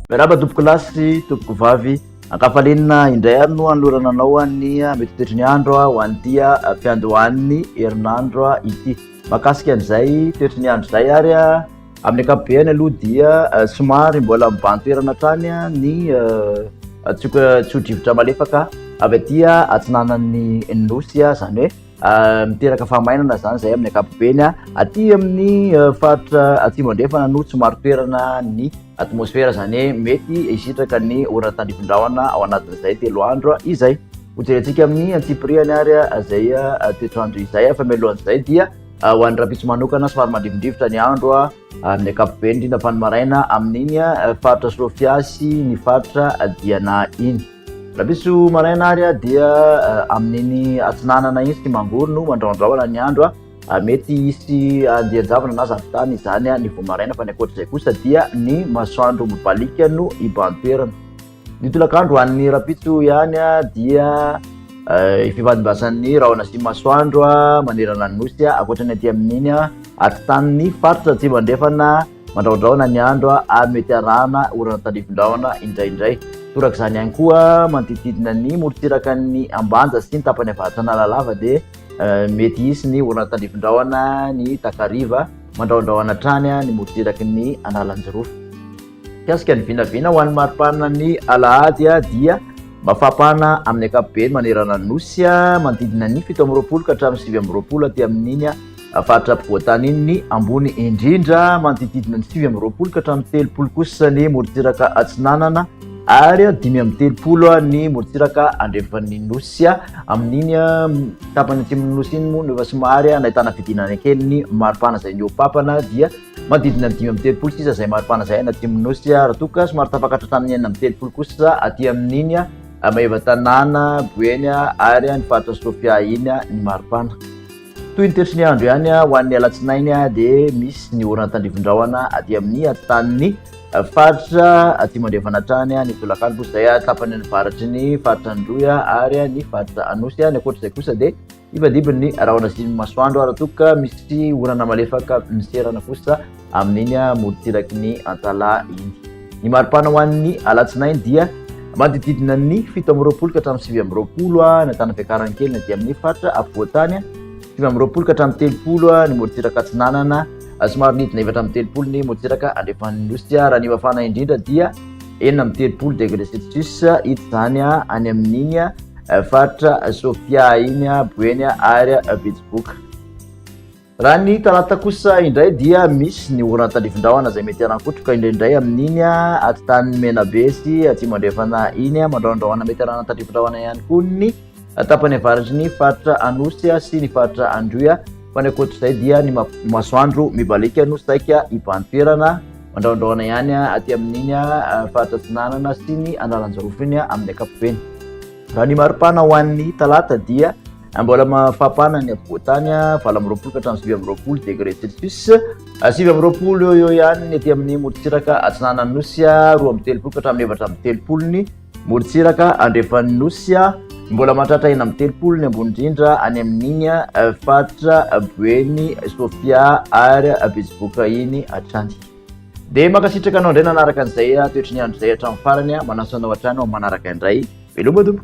Miarahaba tompoko lahy sy tompoko vavy, ankafaliana indray ary no anolorana anao ny mety toetry ny andro ho an'ity fiandohan'ny herinandro ity. Mahakasika an'izay toetry ny andro izay ary amin'ny ankapobeny aloha dia somary mbola mibahan-toerana hatrany ny tsioka tsio-drivotra malefaka avy aty atsinanan'ny nosy, izany hoe miteraka fahamainana izany izay amin'ny ankapobeny. Aty amin'ny faritra atsimo andrefana no tsy marin-toerana ny atmosfera, izany hoe mety hisitraka ny orana tandrifin-drahona ao anatin'izay 3 andro izay. Hojerentsika amin'ny antsipiriany ary izay toetr'andro izay, fa mialohan'izay dia ho an'ny rahampitso manokana somary mandrivondrivotra ny andro amin'ny ankapobeny, indrindra fa ny maraina amin'iny faritra Sofia sy ny faritra Diana iny. Rahampitso maraina ary dia amin'iny atsinanana iny sy Mangoro no mandrahondrahona ny andro. Mety hisy andian-javona na zavon-tany izany ny vao maraina, fa ny ankoatr'izay kosa dia ny masoandro mibaliaka no hibahan-toerana. Ny tolakandro ho an'ny rahampitso ihany dia fifandimbasan'ny rahona sy masoandro manerana ny nosy, ankoatra ny aty amin'iny atitan'ny faritra atsimo andrefana mandrahondrahona ny andro ary mety arahana orana tandrifin-drahona indraindray. Torak'izany ihany koa manodidididina ny morontsirakan'ny Ambanja sy ny tapany avaratra Analalava dia mety hisy ny orana tandrifin-drahona ny takariva mandrahondrahona hatrany ny morontsiraky ny Analanjirofo. Mikasika ny vinavina ho an'ny maripana ny alahady dia mafampana amin'ny ankapobeny manerana ny nosy, manodidina ny 27 ka hatramin'ny 29 aty amin'iny faritra ampovoan-tany iny ny ambony indrindra, manodididina ny 29 ka hatramin'ny 30 kosa ny morontsiraka atsinanana ary 35 ny morontsiraka andrefan'ny nosy. Amin'iny tapany atsimon'ny nosy iny moa no efa somary nahitana fidinana kely ny maripana izay nihoa-papana, dia manodidina ny 35 sisa izay maripana izay any atsimon'ny nosy, raha toa ka somary tafakatra hatramin'ny 36 kosa aty amin'iny Maevatanàna, Boeny ary ny faritra Sofia iny ny maripana. Toy ny toetry ny andro ihany ho an'ny alatsinainy dia misy ny orana tandrifin-drahona aty amin'ny atitan'ny faritra atsimo andrefana hatrany ny tolakandro izay tapany ny avaratry ny faritra Androy ary ny faritra Anosy. Ny ankoatra izay kosa dia hifandimby ny rahona sy ny masoandro raha toa ka misy orana malefaka miserana kosa amin'iny morontsiraky ny Antalaha iny. Ny maripana ho an'ny alatsinainy dia manodididina ny 27 ka hatramin'ny 29 ny Antana Fiakarana kely na dia amin'ny faritra afovoan-tany, 29 ka hatramin'ny 30 ny morontsiraka atsinanana, somary nidina 34 ny morontsiraka andrefan'ny nosy. Raha ny mafana indrindra dia 36 degré celsius hita izany any amin'iny faritra Sofia iny, Boeny ary Betsiboka. Raha ny talata kosa indray dia misy ny orana tandrifin-drahona izay mety harankotroka indraindray amin'iny atitan'ny Menabe sy Atsimo Andrefana iny. Mandrahondrahona mety harahana tandrifin-drahona ihany koa ny tapany avaratry ny faritra Anosy sy ny faritra Androy. Fa ny ankoatr'izay dia ny masoandro mibaliaka no saika hibahan-toerana. Mandrahondrahona ihany aty amin'iny faritra Atsinanana sy ny Analanjirofo iny amin'ny ankapobeny. Raha ny maripana ho an'ny talata dia mbola mafampana ny afovoan-tany, 28 ka hatramin'ny 29 degré celsius. 29 eo eo ihany ny aty amin'ny morontsiraka atsinanan'ny nosy, 32 ka hatramin'ny 34 ny morontsiraka andrefan'ny nosy. Mbola mahatratra 36 ny ambony indrindra any amin'iny faritra Boeny, Sofia ary Betsiboka iny hatrany. Dia mankasitraka anao indray nanaraka an'izay toetry ny andro izay hatramin'ny farany. Manasa anao hatrany ho manaraka indray. Veloma tompoko.